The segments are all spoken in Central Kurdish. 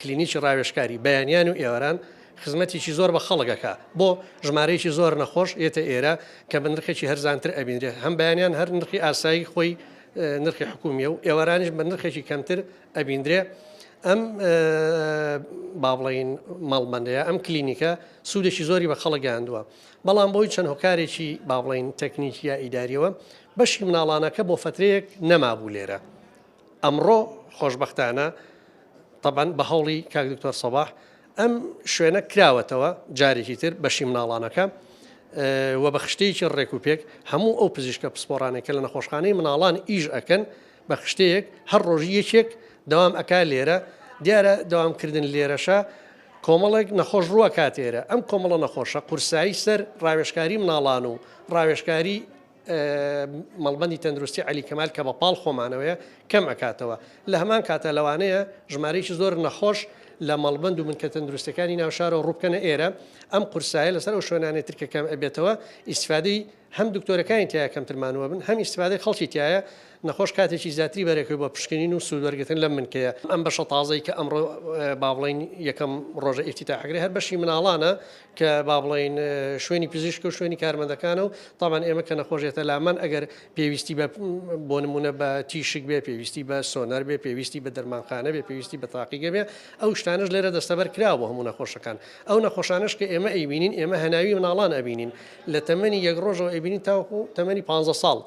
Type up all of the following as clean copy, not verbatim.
کلینیکی ڕاوێژکاری بەیانیان و ئێواران خزمەتێکی زۆر بە خەڵک ئەکا بۆ ژمارەیەکی زۆر نەخۆش یەتە ئێرە کە بە نرخێکی هەرزانتر ئەبینرێ هەم بەیانیان هەر نرخی ئاسایی خۆی نرخی حکومیە و ئێوارانیش بە نرخێکی کەمتر ئەبیندرێ ئەم با بڵین مەڵبەندەیە ئەم کلینیکە سوودێکی زۆری بە خەڵک گەیاندووە بەڵام بۆی چەند هۆکارێکی با بڵین تەکنیکی یا ئیداریەوە بەشی مناڵانەکە بۆ فترەیەک نەمابوو لێرە ئەمڕۆ خۆشبەختانە تەبعەن بە هەوڵی کاک دکتۆر سەباح ئەم شوێنە کراوەتەوە جارێکی تر بەشی مناڵانەکە و بە خشتەیەکی ڕێک و پێک هەموو ئەو پزیشکە پسپۆڕانەی کە لە نەخۆشخانەی مناڵان ئیش ئەکەن بە خشتەیەک هەر ڕۆژی یەکێک دەوام ئەکا لێرە دیارە دەوامکردن لێرەشە کۆمەڵێک نەخۆش ڕووە کاتێرە ئەم کۆمەڵە نەخۆشە قورسایی سەر ڕاوێژکاری مناڵان و ڕاوێژکاری مەڵبەندی تەندروستی عەلی کەمال کە بە پاڵ خۆمانەوەیە کەم ئەکاتەوە. لە هەمان کاتا لەوانەیە ژمارەیەکی زۆر نەخۆش لە مەڵبەند و بنکە تەندروستیەکانی ناو شارەوە ڕووبکەنە ئێرە، ئەم قورسایە لەسەر ئەو شوێنانەی تر کە کەم ئەبێتەوە ئیستفادەی هەم دکتۆرەکانی تیایە کەمتر مانووە بن هەم ئیستفادەی خەڵکی تیایە نەخۆش کاتێکی زیاتری بەرێکەوەی بۆ پشکنین و سوودوەرگرتن لەم بنکەیە. ئەم بەشە تازەی کە ئەمڕۆ با بڵێین یەکەم ڕۆژە ئیفتیتاح ئەکرێ هەر بەشی مناڵانە کە با بڵێین شوێنی پزیشکە و شوێنی کارمەندەکانە و تاوان ئێمە کە نەخۆش یەتە لامان ئەگەر پێویستی بە بۆ نمونە بە تیشک بێ پێویستی بە سۆنەر بێ پێویستی بە دەرمانخانە بێ پێویستی بە تاقیگە بێ ئەو شتانەش لێرە دەستەبەر کراوە بۆ هەموو نەخۆشەکان ئەو نەخۆشانەش کە ئێمە ئەیبینین ئێمە هەناوی مناڵان ئەبینین لە تەمەنی یەک ڕۆژەوە ئەیبینین تاوەکو تەمەنی 15 ساڵ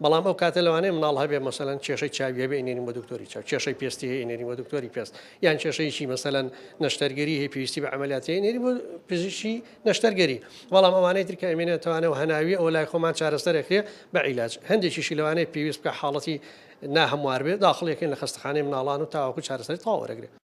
بەڵام ئەو کاتە لەوانەیە مناڵ هەبێ مەسەلەن کێشەی چاوی هەبێ ئەینێرین بۆ دکتۆری چاو، کێشەی پێستی هەیە ئەینێرین بۆ دکتۆری پێست، یان کێشەیەکی مەسەلەن نەشتەرگەری هەیە پێویستی بە عەمەلیات هەیە ئەینێرین بۆ پزیشکی نەشتەرگەری. بەڵام ئەوانەی تر کە ئەمێنێتەوانەوە هەناوی ئەوە لای خۆمان چارەسەر ئەکرێ بە عیلاج. هەندێکیشی لەوانەیە پێویست بکا حاڵەتی ناهەموار بێ داخڵی ئەکەین لە خەستەخانەی مناڵان و تاوەکو چارەسەری تەواو وەرەگرێ.